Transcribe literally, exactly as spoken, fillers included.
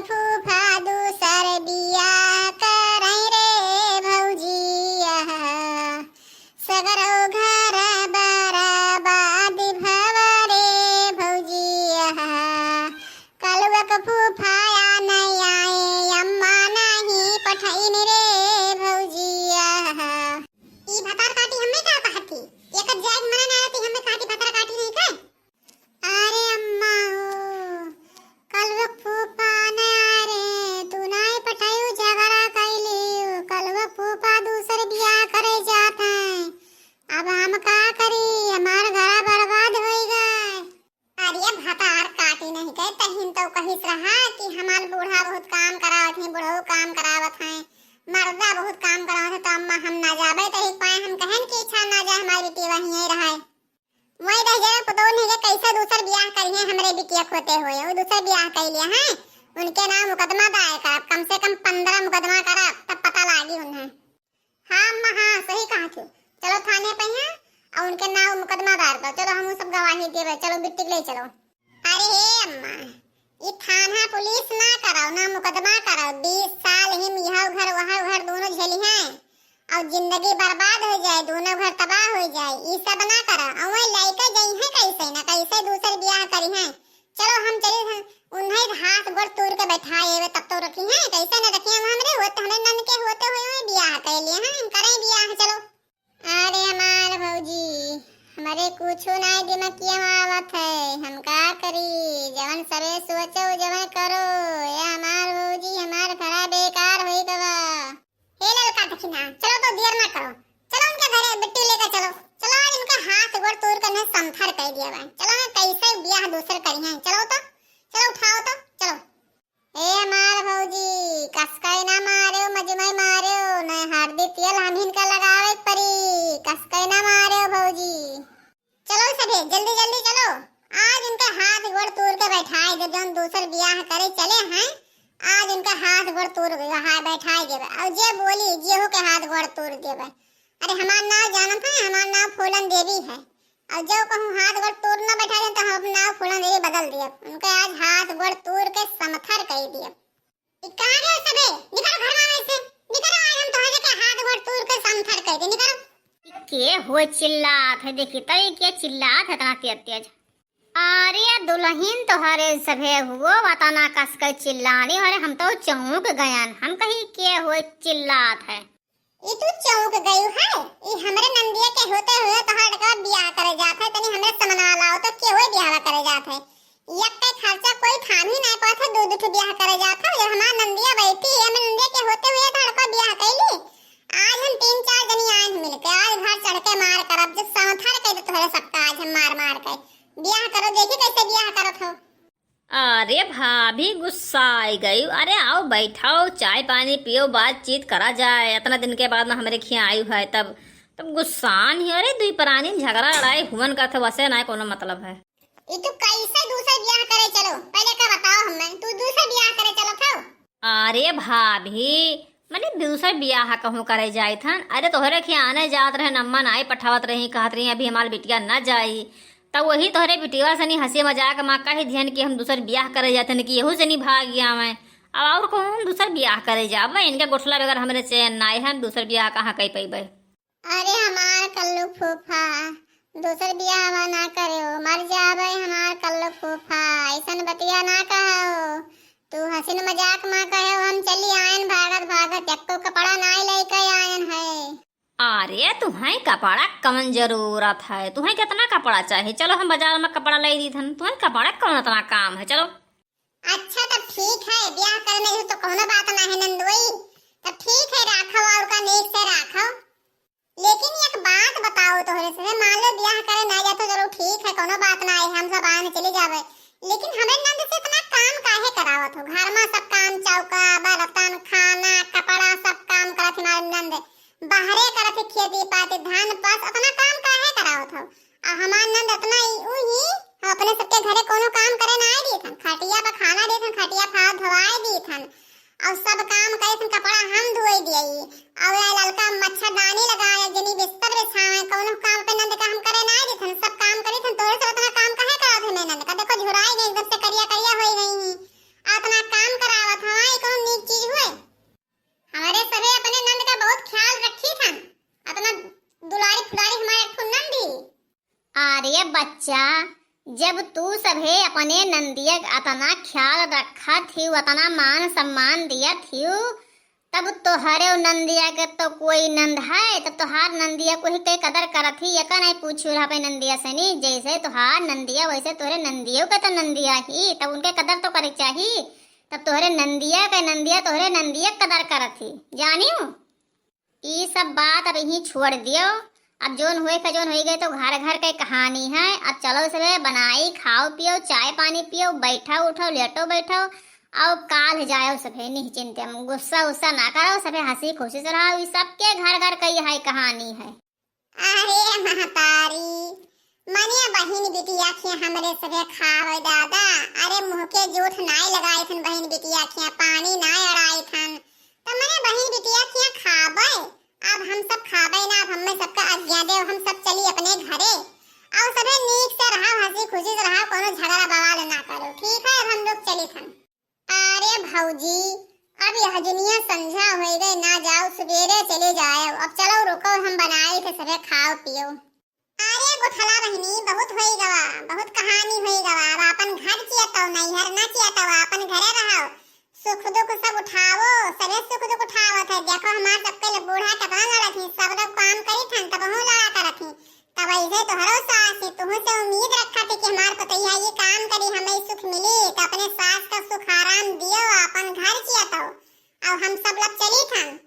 फूफा दूसर बियाह करई रे भौजी, आहा। सगरो घर बर्बाद भवा रे भौजी, आहा। कलुआ क फूफा आ नहीं आए, अम्मा नहीं पठइन रे भौजी, आहा। ई भतार काटी हमें का कहती? एकर जाए के मना ना रहती, हमें कहती भतार काटी नहीं का? अरे अम्मा हो, कलुआ क फूफा नहीं आए रे, तू नहीं पठायू, झगड़ा कैली, कलुआ क फूफा दूसर बियाह करे जात है। अब हम का करी, हमार घरा बर्बाद होई गए। अरे भतार काटी नहीं गए, तहिन तो कहिस रहा कि हमार बूढ़ा बहुत काम करावत हैं, बुढ़ऊ काम करावत हैं, मर्दा बहुत काम करावत है, तो अम्मा हम ना जाबे, तो एक पाए हम कहन कि इच्छा ना जाए, हमारी बेटी वहीं रहे। वही रह जाए, पतोह नहीं के कैसे दूसर बियाह करिए, हमरे बिटिया खोते हुए, वो दूसर बियाह कर लिया है, उनके नाम मुकदमा दायर करब, कम से कम पन्द्रह मुकदमा करब, तब पता लागी उन्हें। हाँ अम्मा, हाँ, सही कहा थे। चलो थाने पे हैं और उनके नाम मुकदमा दायर करो। चलो हम सब गवाही देवे, चलो बिट्टी के ले चलो। अरे हे अम्मा, ई थाना पुलिस ना करो, ना मुकदमा करो। बीस साल ही यह घर वह घर दोनों झेली हैं और जिंदगी बर्बाद हो जाए, दोनों घर तबाह हो जाए, ई सब ना करो। और वही लड़के जई हैं कैसे ना कैसे दूसर बियाह करी हैं, चलो हम चली हम उन्हें हाथ गोड़ तोड़ के बैठाए हुए तब तो रखी हैं, कैसे न रखी हैं, हमरे होते, हमरे नंद के होते हुए हुए बियाह कर लिए हैं, हम करें बियाह, चलो। अरे हमार भौजी, हमरे कुछो नाय दिमाग में आवत है, हम का करी, जवन सबे सोचो जवन करो, ये हमार भौजी हमार घरा बेकार होई गवा। हे ललका दखिना, चलो तो देर ना करो, चलो उनके घरे बिट्टी लेकर चलो, चलो आज इनका हाथ गोड़ तोड़ कर उन्हें समथर कर दिया बा। चलो ना, कैसे ब्याह दूसर करी हैं, चलो तो, चलो उठाओ तो, चलो। ए हमार भौजी, कसकै ना मारेओ, मजमई मारेओ, नहीं हरदी तेल हम इनका लगावे परी, कसकै ना मारेओ भौजी। चलो सभे, जल्दी जल्दी चलो। आज इनका हाथ गोड़ तोड़ के बैठाए देब, जौन दूसर बियाह करे चले हैं, आज इनका हाथ गोड़ तोड़ के हाँ बैठाए देब। और जे बोली, जेहू के हाथ गोड़ तोड़ देब। अरे हमार नाव जानत है, हमार नाव फूलन देवी है। और जो कहूँ हाथ गोड़ तोड़ ना बैठाए देब, तो हम अपना नाव फूलन देवी बदल देब। उनके आज हाथ गोड़ तोड़ के समथर कर देब। ई कहाँ गए सबे? निकल घर में से। निकल, आज हम तोहरे के हाथ गोड़ तोड़ के समथर कर दे। निकल। ई के हो चिल्लात है? देखी तो ई के चिल्लात है इतना तेज तेज। अरे दुल्हन तोहरे सभे हुओ वतना कस के चिल्लानी। अरे हम तो चौंक गयन। हम कही के हो चिल्लात है? ई तू चौंक गयू है? ई हमरे नंदिया के होते हुए तोहार लड़का बियाह करे जात है, तनी हमरे समना लाओ तो के होए बियाह करे जात है? यक्के खर्चा कोई थाम ही नहीं पात है, दो दो ठो बियाह करे जात है। जब हमार नंदिया बैठी है, हमरे नंदिया के होते हुए तोहार लड़का बियाह कैली। आज हम तीन चार जनी आए हैं मिलके, आज घर चढ़ के मार करब, जब समथर कह दे तोहरे सबका, आज हम मार मार के बियाह करो, देखी कैसे बियाह करत हो। अरे भाभी गुस्सा आई गई। अरे आओ बैठाओ, चाय पानी पियो, बातचीत करा जाए। इतना दिन के बाद में हमरे खिया आई है तब तब गुस्सा नहीं। अरे दुई प्राणी में झगड़ा लड़ाई हुवन का था, वैसे ना कोनो मतलब है। ई तू कैसे दूसर बियाह करे चलो, पहले का बताओ हमें, तू दूसर बियाह करे चलो था? अरे भाभी, मने दूसर बियाह कहूँ करे जाइत हन। अरे तोहरे खिया आने जात रहे, अम्मा नाई पठावत रही, कहत रही अभी हमार बिटिया ना जाई। तब वही तोहरे बिटिया सनी हंसी मजाक मा कह दिहन कि हम दूसर बियाह करे जात हन कि यहू सनी भाग आवे। अब और कहूँ हम दूसर बियाह करे जाब, इनके गोठला बगैर हमरे चैन नाई है, हम दूसर बियाह कहाँ कई पैबे। अरे हमार कल्लू फूफा, दूसर बियाह ना करे हो, मर जाबे हमार कल्लू फूफा, ऐसन बतिया ना कहो। तू हंसी मजाक मा कहे हो, हम चली आयन भागत भागत, एको कपड़ा नाई लेके आयन है। अरे तुहें कपड़ा कवन जरूरत है, तुहें कितना कपड़ा चाही? चलो हम बाजार में कपड़ा ले दी थन, तुहें कपड़ा कवन इतना काम है, चलो। अच्छा तब ठीक है, ब्याह करने ही तो कौनो बात ना है नंदोई। तब ठीक है, राखो और का नीक से राखो। लेकिन एक बात बताओ तोहरे से, मान लो ब्याह करे ना जातो, चलो ठीक है, कौनो बात ना है, हम सब आने चले जावे, लेकिन हमें नंद से इतना काम काहे करावत हो? घर में सब काम, चौका, बर्तन, खाना, कपड़ा, सब काम करत हमारे नंद, बाहरे करत है खेती पाती, धान पास, इतना काम काहे करावत हो? आ हमार नंद इतना ई, ऊ ही, हम अपने सबके घरे कोनो काम करे ना आए दी थन, खटिया पर खाना दी थन, खटिया फाव धोआए दी थन, और सब काम करे थन, कपड़ा हम धोए दिए, और ये ललका मच्छरदानी लगाए, जनी बिस्तर बिछाए, कोनो काम पे नंद का हम करे ना आए दी थन, सब काम करे थन। तोरे सब इतना काम काहे करावत है मेरे नंद का? देखो झुराई गई, एकदम से करिया करिया हो गई ही, आ इतना काम करावत बच्चा, जब तू सभे अपने नंदिया के अतना ख्याल रखत हिउ, अतना मान सम्मान दियत हिउ, तब तोहरे उ नंदिया के तो कोई नंद है, तब तोहार नंदिया कोई के कदर करत ही, एका नहीं पूछू रहा अपने नंदिया से नी, जैसे तोहार नंदिया वैसे तोहरे नंदियो के तो नंदिया ही, तब उनके कदर तो करे चाही। तब तोहरे नंदिया के नंदिया तोहरे नंदिया के कदर करत ही, जानियो। ई सब बात अब यहीं छोड़ दियो। अब जोन होए के जोन होई गए तो घर घर के कहानी है। अब चलो सभे बनाई, खाओ पियो, चाय पानी पियो, बैठो उठो, लेटो बैठो, और काल जाओ सभे निश्चिंते में, गुस्सा उस्सा ना करो, सभे हंसी खुशी से रहो। ई सबके घर घर के यही कहानी है। अरे महतारी, मने बहिन बिटिया खिया हमरे सभे खावे दादा। अरे मुँह के जूठ नाई लगाई थन बहिन बिटिया खिया, पानी नाई अड़ाई थन, तो मने बहिन बिटिया खिया खाबे। अब हम सब खाबे ना, अब हमें सबका आज्ञा देव, हम सब चली अपने घरे। और सभे नीक से रहो, हंसी खुशी से रहो, कोनो झगड़ा बवाल ना करो, ठीक है? अब हम लोग चली थन। अरे भौजी, अब यह जुनिया संझा होई गए, ना जाओ, सुबेरे चले जाओ। अब चलो रुको, हम बनाए थे सभे खाओ पियो। अरे गुठला बहिनी, बहुत होई गवा, बहुत कहानी होई गवा। अब अपन घर चियतौ, नैहर ना चियतौ, अपन घरे रहो, सुख दुख सब उठाओ, सभे सुख दुख उठावत है। देखो हमार सबके ले बूढ़ा केतना लड़त ही, सब लोग काम करी थन, तबहू लड़ा करत ही। तब ऐसे तोहरो सास ही, तुहू से उम्मीद रखा थी कि हमार पतोहिया ये काम करी, हमें सुख मिली, तो अपने सास का सुख आराम दियो, अपन घर चियतौ। और हम सब लोग चली थन।